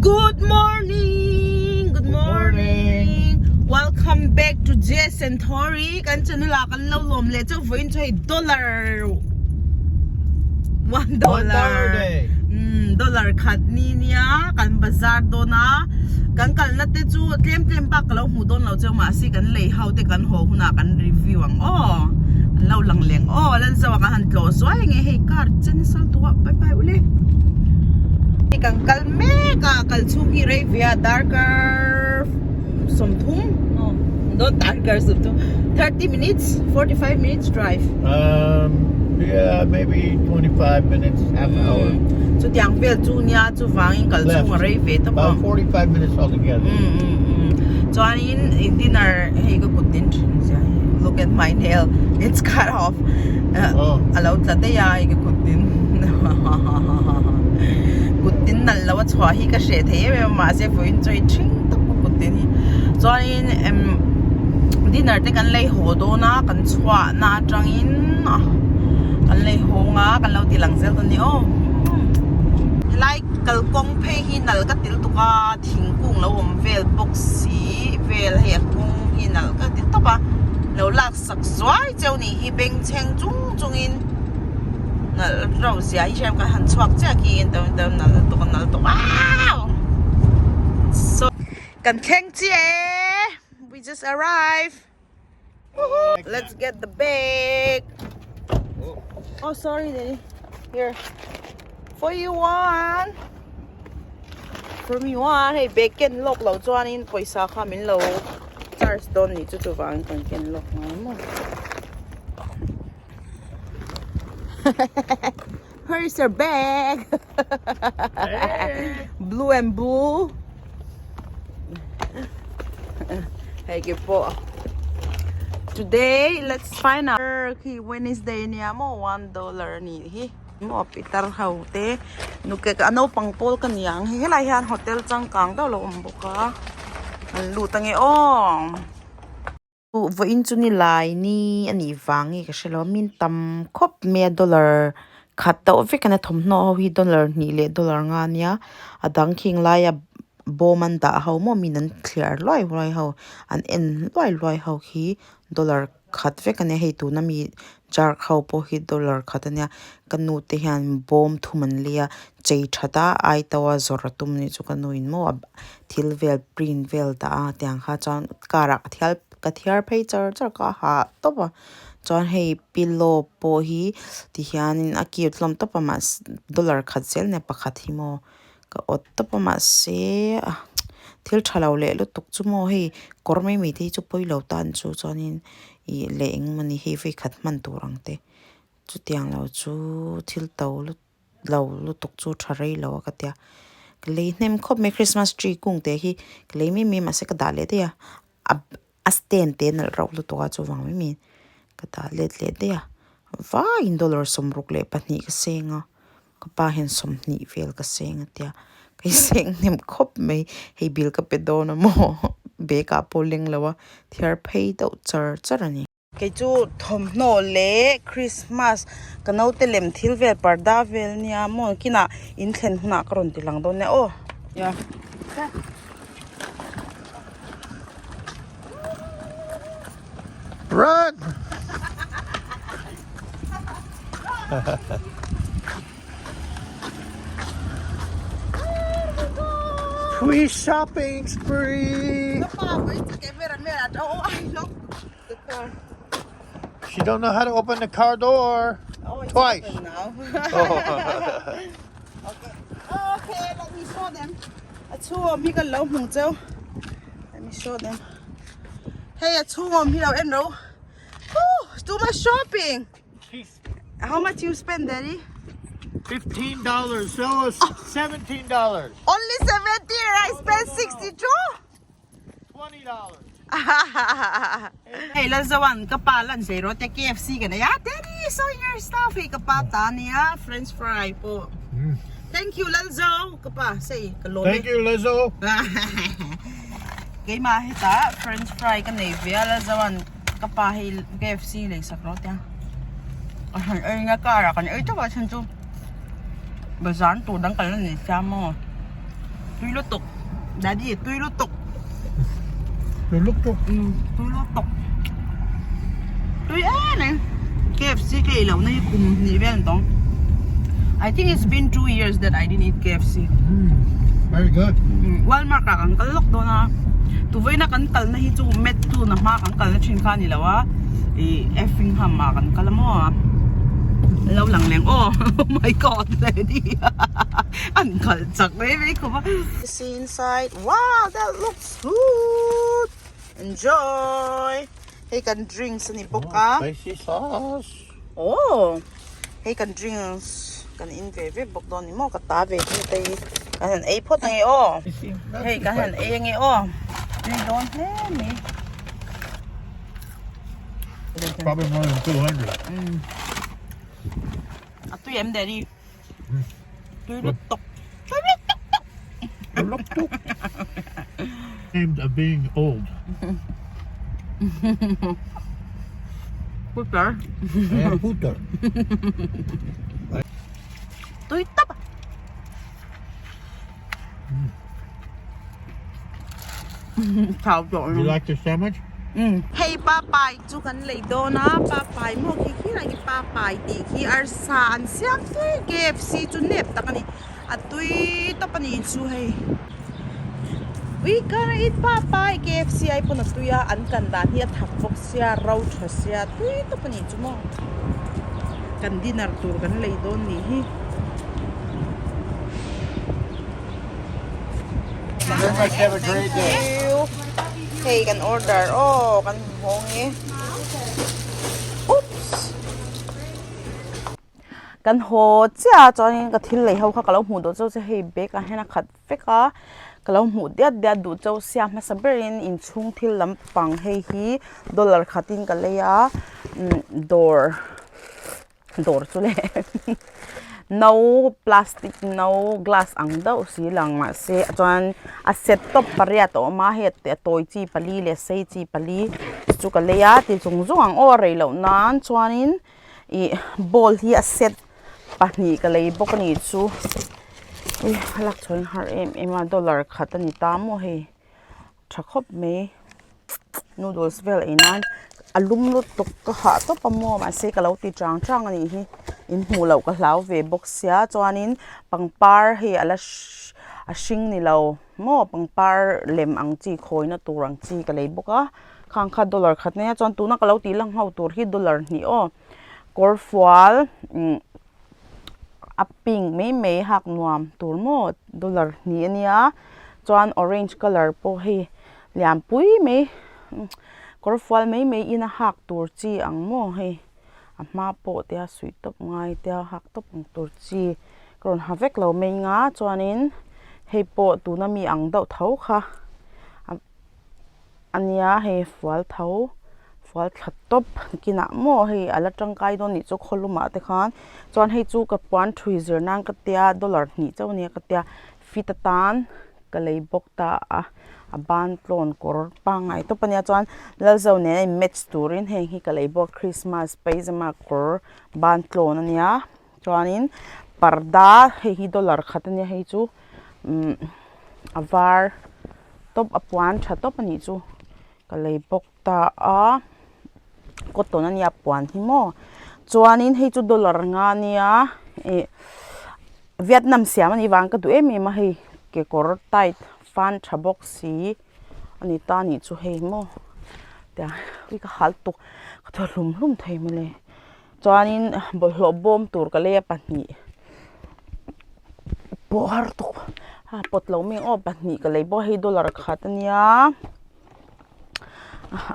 Good morning Good morning Welcome back to Jess and Tori kan channel ah kan lo lawm leh chauh vawiin chu hei dollar $1 dollar khat ni nia kan bazar dawn a kan kalna te chu tlem tlem bak ka lo hmuh dawn lo cheu mahse kan lei ho te kan haw hunah kan review ang aw an lo lang leng aw Lalzo ah kan han tlawh zuai nge hei car chen sal tuah bye bye ule hei kan kal mek a kal chhung hi rei ve a darkar sawmthum not darkar sawmthum 30 minutes 45 minutes drive um yeah maybe 25 minutes half an hour chutiang vel chu nia chuvangin kal chhung a rei ve tawp a about 45 minutes altogether chuanin dinner hei ka kut tin thin zia hi look at my nail it's cut off a lo tla daih a hei ka kut tin kut tin nalh lo a chhuah hi ka hreh thei em em a mahse vawiin chu hei thing tawp a kut tin hi chuanin dinner te kan lei haw dawn a kan chhuah na atangin kan lei hawng a kan lo ti lang zel dawn a ni aw helai kalkawng phei hi nalh ka til tuk a thingkung lo awm vel bawk si vel hei a kawng hi nalh ka ti tawp a lo lak sak zuai cheu nih hi bengchheng chung chungin nalh rauh zia hi hriat ka han chhuak chiah khi nalh lutuk a nalh lutuk wow so kan thleng chiah e we just arrive Let's get the bag. Oh, sorry, Daddy. Here. For you one. For me one. Hei, bag ken lawk lo chuanin pawisa kha min lo charge dawn nih chu chuvangin kan ken lawk ngai maw. Here's your bag. Blue and blue. Hei ke pawh. Today, let's find out. Khi Wednesday nia maw $1 anih hi. Maw pitar ho te nuke a naupang pawl ka ni ang hei helai hian hotel changkang deuh a lo awm bawk a. An lut ange aw. Vawiin chu ni lai ni a nih vang nge ka hre lo a min tam khawp mai a dollar khat deuh vek a nia thawmhnaw ho hi dollar hnih leh dollar nga a nia a dang khing laia bawm an dah ho maw min an thliar luai luai ho an en luai luai ho khi dollar khat vek a nia hei tuna mi jar ho pawh hi dollar khat a nia ka nu te hian bawm thum an lei a chei that a ai to a zawrh a tum anih chu ka nu in maw thil vel print vel dah a tiang kha chuan car ah ka thial ka thiar phei char char ka hah tawp a chuan hei pillow pawh hi ti hianin a cute hlawm tawp a mahse dollar khat zel nia pakhat hi maw ka awt tawp a mahse thil tha lo leh lutuk chu maw hei kawr mai mai te hi chu pawi lo tan chu chuanin ih leh engmawni hi vawikhat hman tur ang te chutiang lo chu thil to lutuk. lo lutuk chu tha rei lo a ka tia ka lei hnem khawp mai christmas tree kung te hi ka lei mai mai mahse ka dah leh daih a a stand te nalh rauh lutuk a chuvang mai mai ka dah let leh daih a vaiin dollar 62 ka seng a ka pa hian 20 vel ka seng a tia ka seng hnem khawp mai hei bill ka pe dawn a maw bag ah pawh leng lo a thiar phei deuh char char a ni. Kei chu thawmhnaw leh Christmas ka naute lem thil vel parda vel nia maw kinah in thlen hunah ka rawn ti lang dawn nia aw ya. Run! Free shopping spree! The car. She don't know how to open the car door. Oh, it's Twice. open now. Oh. Okay. Okay, let me show them. A chhung hi kan lo hmu cheu. Let me show them. Hey, a chhung awm hi lo en ro. Whew, too much shopping. How much you spend, Daddy? $15. So it's $17. Only 17. I spent 62. $20. Hei Lalzoan ka pa lan zei rawh te KFC kan ei a Daddy saw your stuff hei ka pa ta ania french fry pawh Thank you Lalzo ka pa sei ka lawm e Thank you Lizzo Keimah hetah french fry ka nei ve a Lalzoan ka pa hei KFC lei sak rawh tia a han ei nia car ah kan ei teuh a chhan chu bazar tur dang kan la nei sia maw. Tui lutuk. Daddy, tui lutuk. Tui lutuk. Tui lutuk. Tui em em. KFC ka ei loh na hi kum hnih vel an tawng. I think it's been 2 years that I didn't eat KFC. Very good. Walmart ah kan kal lawk dawn a. Tuvaina kan kalna hi chu met tuna hma kan kalna thin kha a ni lo a. Ih Effingham ah kan kal a maw. Lo lang leng aw oh my god daddy an kal chak mai mai khawp a. See inside wow that looks good enjoy hei kan drinks a ni bawk a. Spicy sauce. Oh hei kan drinks kan in ve ve bawk dawn ni maw ka ta ve hi te hi kan han ei phawt ange aw hei kan han ei ange aw tui dawn hle mai. Probably more than 200. A tui em daddy? Tui lutuk. Tui lutuk tuk. Lutuk. Ashamed of being old. Putar. I am putar. Tui tap. Thau tawh You like the sandwich? Hei papai chu kan lei dawn a, papai maw khi khi lai khi papai tih khi arsa an siam tui KFC chu nep tak a ni, a tui tawp a ni chu hei. We gonna eat papai KFC ai pawn a tui a, an kan dan hi a thak bawk sia, ro tha sia, tui tawp a ni chu maw. Kan dinner tur kan lei dawn nih hi. Very much. Have a great day. Hei kan order aw kan hawng e. Oops. Kan haw chiah a chuanin ka thil lei ho kha ka lo hmuh duh chauh che hei bag ah hian a khat vek a ka lo hmuh diat diat duh chauh sia hmasa berin inchhung thil lampang hei hi dollar khatin ka lei a dawr dawr chu le no plastic no glass ang deuh si lang mahse chuan a set tawp pariat a awm a hei a tawi chi pali leh sei chi pali chu ka lei a ti zung zung ang aw a rei loh nan chuanin ih bowl hi a set pahnih ka lei bawk a ni chu ih a lak chhuah in har em em a dollar khat a ni ta maw hei tha khawp mai noodles vel ei nan a lum lutuk ka hah tawp a maw mahse ka lo ti chang chang a nih hi in hmuh loh ka hlau ve bawk sia chuanin pangpar hei a la a hring ni lo maw pangpar lem ang chi khawina tur ang chi ka lei bawk a khang kha dollar khat nia chuan tuna ka lo tih lang ho tur hi dollar hnih aw kawr fual umm a pink mai mai hak nuam tur maw dollar hnih a nia chuan orange colour pawh hei lian pui mai kawr fual mai mai in a hak tur chi ang maw hei a hma pawh te a suih tawp ngai te a hak tawp ang tur chi ka rawn ha vek lo mai nga chuanin hei pawh tuna mi ang deuh tho kha a nia hei fual tho fual thla tawp kinah maw hei a la tangkai dawn nih chu khawlumah te khan chuan hei chu ka puan thui zir nan ka tia dollar hnih chauh a nia ka tia fit atan ka lei bawk ta a a ban tlawn kawr pangngai tawp a nia chuan lalzo nen a in match turin heng hi ka lei bawk christmas pyjama kawr ban tlawn a nia chuanin parda hei hi dollar khat a nia hei chu umm a var tawp a puan tha tawp a nih chu ka lei bawk ta a cotton a nia puan hi maw chuanin hei chu dollar nga a nia ih Vietnam siam a nih vang ka duh em em a hei kekawr tight fan tha bawk si a ni ta nih chu hei maw tiang hi ka hal tuk ka thaw hlum hlum thei mawle chuanin bawlhhlawh bawm tur ka lei a pahnih pawh har tuk a pawt lo mai ang aw pahnih ka lei bawk a hei dollar khat a nia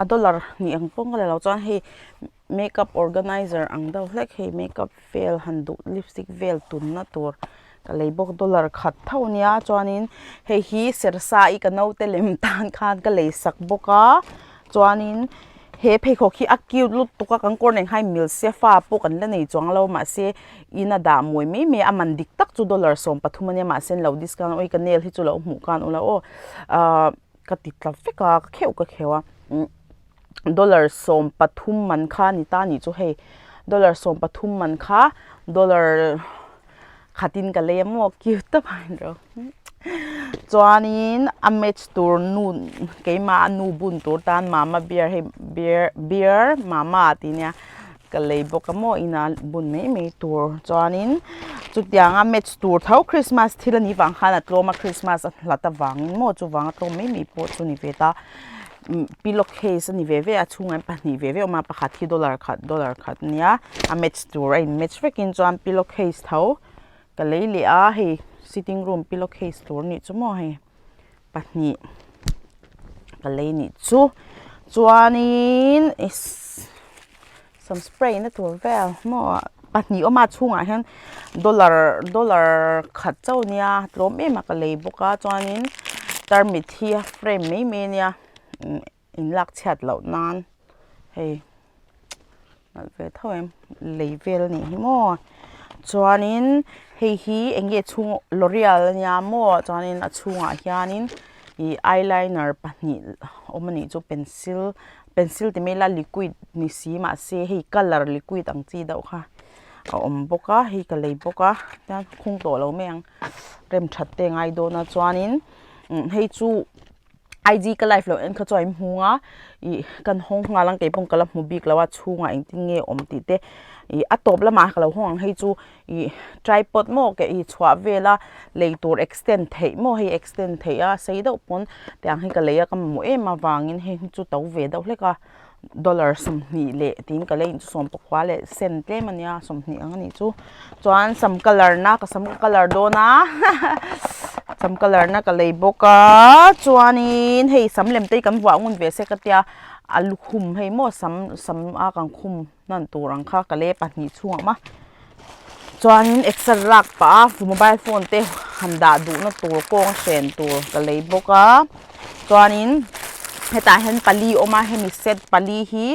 a dollar hnih ang pawh ka la lo chuan hei makeup organizer ang deuh hlek hei makeup vel han duh lipstick vel tunna tur ka lei bawk dollar khat tho a nia chuanin hei hi sersa i ka naute lem tan khan ka lei sak bawk a chuanin he pheikhawk hi a cute lutuk a kan kawr nen khan mil sia fa pawh kan la nei chuang lo mahse in a dah mawi mai mai a a man dik tak chu dollar 13 a nia mahse an lo discount a ui ka nail hi chu lo hmuh khan ula aw ahh ka ti tla vek a ka kheuh ka kheuh a dollar 13 man kha a ni ta anih chu hei dollar 13 man kha dollar khatin ka lei a maw cute tak a ni ro. Chuanin a match tur nu keimah a nu bun tur tan mama bear hei bear bear mama tih nia ka lei bawk a maw ina bun mai mai tur chuanin chutiang a match tur tho Christmas thil a nih vang khan a tlawm a Christmas a hlat avangin maw chuvang a tlawm mai mai pawh chu a ni ve ta pillow case a ni ve ve a chhungah hian pahnih ve ve a awm a pakhat hi dollar khat dollar khat a nia a match tur a in match vekin chuan pillow case tho. Ka lei leh a hei sitting room pillow case tur anih chu maw hei pahnih ka lei nih chu chuanin sam spray na tur vel maw pahnih awm a chhungah hian dollar dollar khat chauh ania tlawm em a ka lei bawk a chuanin tarmit hi a frame mai mai ania inlak chhiat loh nan hei nalh ve tho em lei vel a nih hi maw chuanin hei hi eng nge chhung l'oreal a nia maw chuanin a chhungah hianin ih eyeliner pahnih awm a nih chu pencil pencil ti mai ila liquid ni si mahse hei colour liquid ang chi deuh kha a awm bawk a hei ka lei bawk a tian khung tawh lo mai ang rem that te a ngai dawn a chuanin hei chu. IG ka live loh en kha chuan in hmu a ih kan hawng nghal ang keipawh ka la hmu bik lo a chhungah engtin nge awm tih te ih a tawp lamah ka lo hawng ang hei chu ih tripod maw ke ih chhuah vela lei tur extend theih maw hei extend theih a sei deuh pawn tiang hi ka lei a ka mamawh em avangin hei hi chu to ve deuh hlek a dollar 20 leh tiin ka lei in chu sawmpakua leh sen tlem a nia 20 ang a nih chu chuan sam colour na ka sam ka colour dawn a sam colour na ka lei bawk a chuanin hei sam lem te hi kan vuah ngun ve se ka tia a lukhum hei maw sam sam a kan khum hman tur ang kha ka lei pahnih chhungah awm a chuanin exer lak pah a mobile phone te han dah duhna tur kawng a hren tur ka lei bawk a chuanin hetah hian pali a awm a hemi set pali hi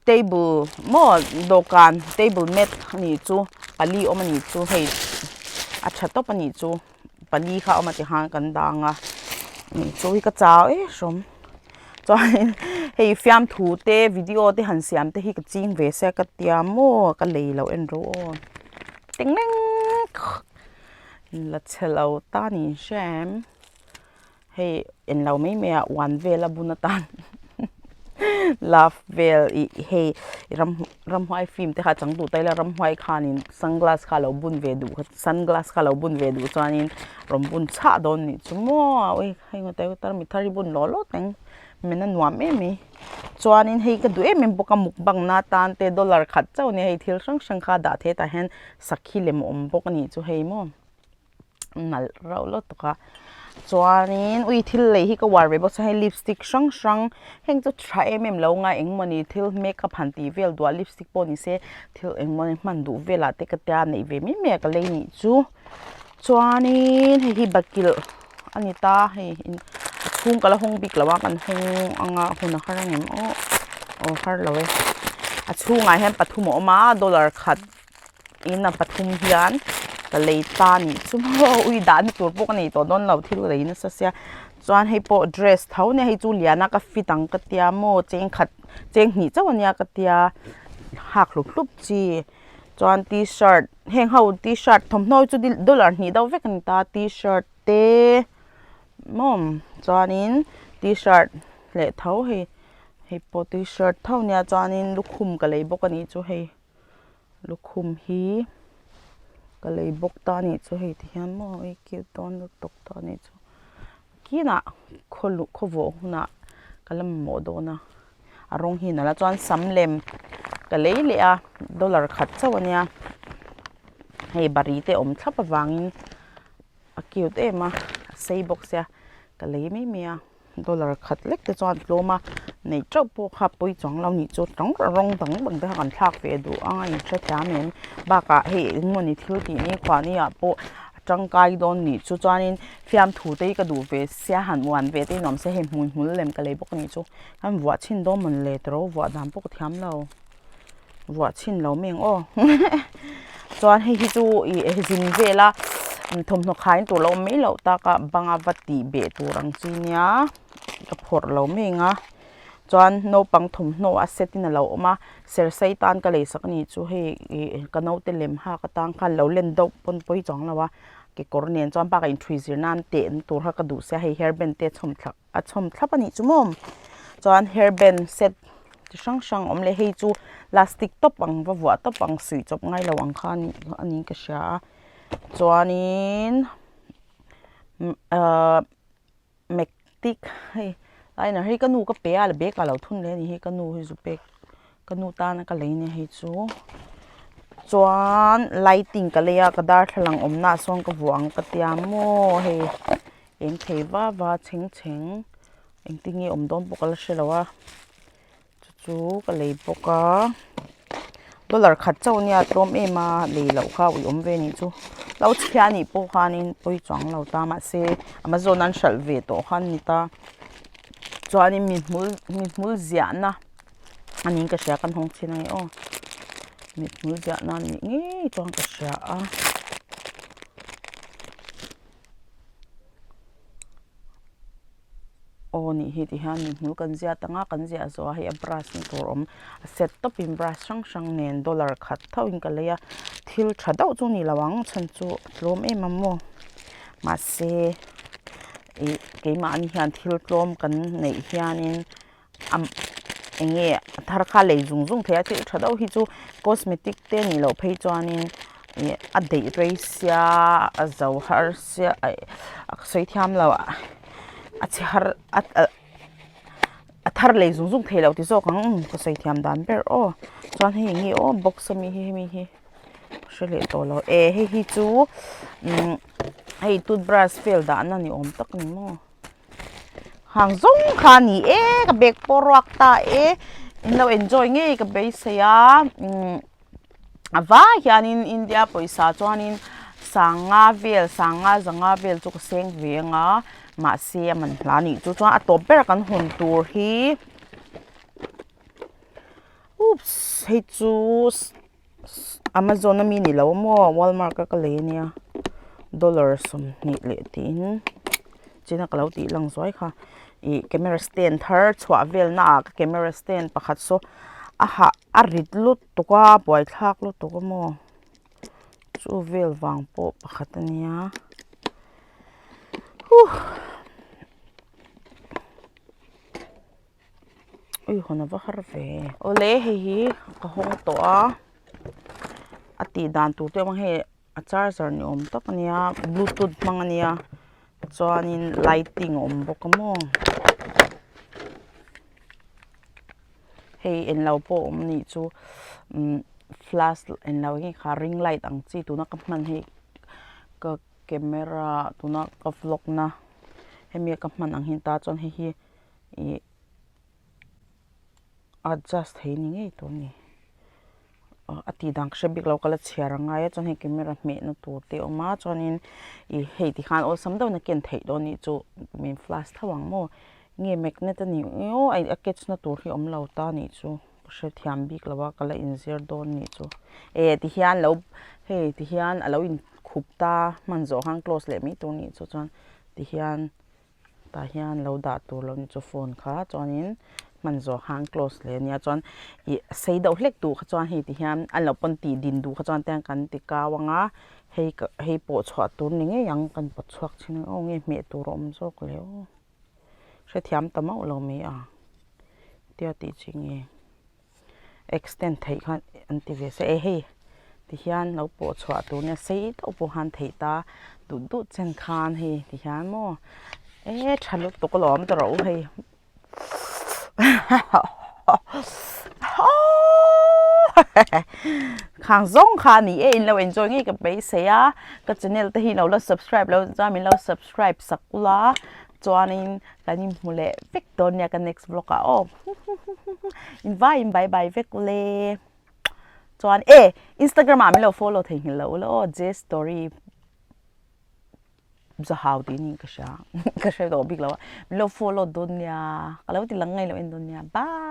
table maw dawhkan table mat a nih chu pali awm a nih chu hei a tha tawp a nih chu pali kha a awm a tikhan kan dang a chu hi ka chau em hrawm. Chuanin hei fiamthu te video te han siam te hi ka ching ve sia ka tia maw ka lei loh en ro aw teng reng la chhe lo ta ni hre em hei en lo mai mai ah uan vel a bun atan love vel ih hei ram ramhuai film te kha chang duh ta ila ramhuai khanin sunglass kha a lo bun ve duh sunglass kha a lo bun ve duh chuanin rawn bun chhah dawn nih chu maw ui. Hei ngawt e tar mi thar hi bun law law teng men a nuam em mai chuanin hei ka duh em em bawk a mukbang na tan te dollar khat chauh ania hei thil hrang hrang kha dah theih tah hian sakhi lem a awm bawk a nih chu hei maw nalh reuh lutuk a chuanin ui thil lei hi ka uar ve bawk chuan hei lipstick hrang hrang heng chu tha em em lo nga engmawni thil makeup han tih vel duah lipstick pawh ni se thil engmawni hman duh velah te ka tia neih ve mai mai a ka lei nih chu. Chuanin hei hi bakilh a ni ta hei a chhung ka la hawng bik lo a kan hawng anga hun a har ang em aw aw har lo e a chhungah hian pathum a awm a dollar khat in a pathum hian ka lei ta a nih chu maw ui dahna tur pawh ka nei tawh dawn lo thil lei nasa sia chuan hei pawh dress tho ania hei chu lian a ka fit ang ka tia maw cheng khat cheng hnih chauh ania ka tia hak hlup hlup chi. Chuan t-shirt heng ho t-shirt thawmhnaw hi chu dollar hnih deuh vek a ni ta t-shirt te maw chuanin t-shirt leh tho hei hei pawh t-shirt tho ania chuanin lukhum ka lei bawk a nih chu hei lukhum hi ka lei bawk ta a nih chu hei ti hian maw hei cute dawn lutuk tawh a nih chu kinah khaw luh khaw vawh hunah ka la mamawh dawn a. A rawng hi nalh a chuan sam lem ka lei leh a dollar khat chauh a nia hei bari te awm thlap avangin a cute em a a sei bawk sia ka lei mai mai a dollar khat lek te chuan tlawm a neih teuh pawh kha pawi chuang lo nih chu rawng dang dang te kha kan thlak ve duh ang a inhrethiam em bakah hei engmawni thil tih ni khuah ni ah pawh a tangkai dawn nih chu chuanin fiamthu te hi ka duh ve sia han uan ve te hi nuam se hei hmui hmul lem ka lei bawk a nih chu. An vuah chhin dawn mawn le tawrh vuah dan pawh ka thiam lo vuah chhin lo mai ang aw chuan hei hi chu ih zin vela thawmhnaw khain tur lo awm mai loh tak a banga va tih beh tur ang chi nia ka phawrh lo mai ang a chuan naupang thawmhnaw a set in a lo awm a sersei tan ka lei sak a nih chu hei ih ka naute lem hak atan khan lo len deuh pawn pawi chuang lo a. kekawr nen chuan bakah inthui zir nan teh na tur kha ka duh sia hei hairband te a chhawm thlak a chhawm thlap a nih chu maw chuan hairband set chi hrang hrang a awm leh hei chu plastic tawp ang va vuah tawp ang suih chawp ngai lo ang kha a niin ka hria a chuanin ahh mektik hei liner hi ka nu ka pe a la bag ah lo thun leh a ni hi ka nu hi zu pek ka nu tana ka lei nia hei chu chuan lighting ka lei a ka darthlalang awmna ah sawn ka vuah ang ka tia maw hei eng thei va va chheng chheng engtin nge awm dawn pawh ka la hre lo a chu chu ka lei bawk a dollar khat chauh ania tlawm em a lei loh kha ui awm ve anih chu lo chhia anih pawh khanin pawi chuang lo ta mahse amazon an hralh ve tawh kha an ni ta chuanin mihmul mihmul ziahna a niin ka hria kan hawng chhin ange aw mihmul ziahna a nih ngei chuan ka hria a. Aw nih hi ti hian mihmul kan ziat ang a kan ziah zawh a hei a brush na tur awm a set tawp in brush hrang hrang nen dollar khat tho in ka lei a thil tha deuh chu ni lo ang chhan chu a tlawm em a maw mahse ih keimahni hian thil tlawm kan neih hianin a eng nge a thar kha lei zung zung thei a thil tha deuh hi chu cosmetic te nih loh phei chuanin ih a daih rei sia a zo har sia aih a sawi thiam lo a chhe har a a thar lei zung zung thei lo ti zawk ang ka sawi thiam dan ber aw chuan hei eng nge aw box ami hi hemi hi ka hre leh tawh lo e hei hi chu umm hei toothbrush vel dahna ni awm tak a ni maw. Hang zawng kha a ni e ka bag pawh ruak ta e in lo enjoy ngei ka beisei a umm a vai hianin India pawisa chuanin sanga vel sanga zanga vel chu ka seng ve ang a mahse a man hla a nih chu chuan a tawp ber kan hawn tur hi oops hei chu. Amazon ami ni lo maw Walmart a ka lei ania dollar 20 leh tiin china ka lo tih lang zuai kha ih camera stand thar chhuah vel na ah ka camera stand pakhat saw a hah a rit lutuk a buaithlak lutuk a maw chu vel vang pawh pakhat ania huh. Ui hawn a va har ve. Awle hei hi ka hawng tawh a a tih dan tur te awm ang hei a charger ni awm tak a nia bluetooth hmang a nia chuanin lighting a awm bawk a maw hei englo pawh a awm anih chu umm flash englo hi kha ring light ang chi tuna ka hman hi ka camera tuna ka vlog na hemi a ka hman ang hi ta chuan hei hi. Ih adjust thei ni ngei tur a ni a tih dan ka hre bik lo ka la chhiar a ngai a chuan hei camera hmehna tur te a awm a chuanin ih hei tikhan awlsam deuhin a ken theih dawn anih chu min flash tho ang maw nge magnet a nih aw a catch na tur hi a awm lo ta anih chu ka hrethiam bik lo a ka la inzir dawn anih chu eh tihian lo hei tihian a lo inkhup ta hman zawh khan close leh mai tur anih chu chuan tihian. Tah hian lo dah tur lo ni chu phone kha chuanin hman zawh khan close leh ania chuan ih sei deuh hlek duh kha chuan hei ti hian an lo pawn tih din duh kha chuan te kan ti kau ang a hei ka hei pawh chhuah tur ni ngei ang kan pawt chhuak thin ang aw nge hmeh tur a awm zawk le aw hrethiam ta mauh lo mai a tia tih chi nge. Extend theih khan an ti ve se e hei ti hian lo pawh chhuah tur nia sei deuh pawh khan theih ta duh duh chen khan hei ti hian maw e tha lutuk alawm ta rawh u hei khang zawng kha a ni e in lo enjoy ngei ka beisei a ka channel te hi lo la subscribe lo chuan min lo subscribe sak ula chuanin kan inhmu leh vek dawn nia ka next vlog ah aw in vaiin bye bye vek ule chuan e Instagram ah min lo follow thei nghilh lo ula aw J story zahau tih niin ka hria ka hre tawh bik lo a min lo follow dawn nia ka lo ti lang ngei lo en dawn nia bye.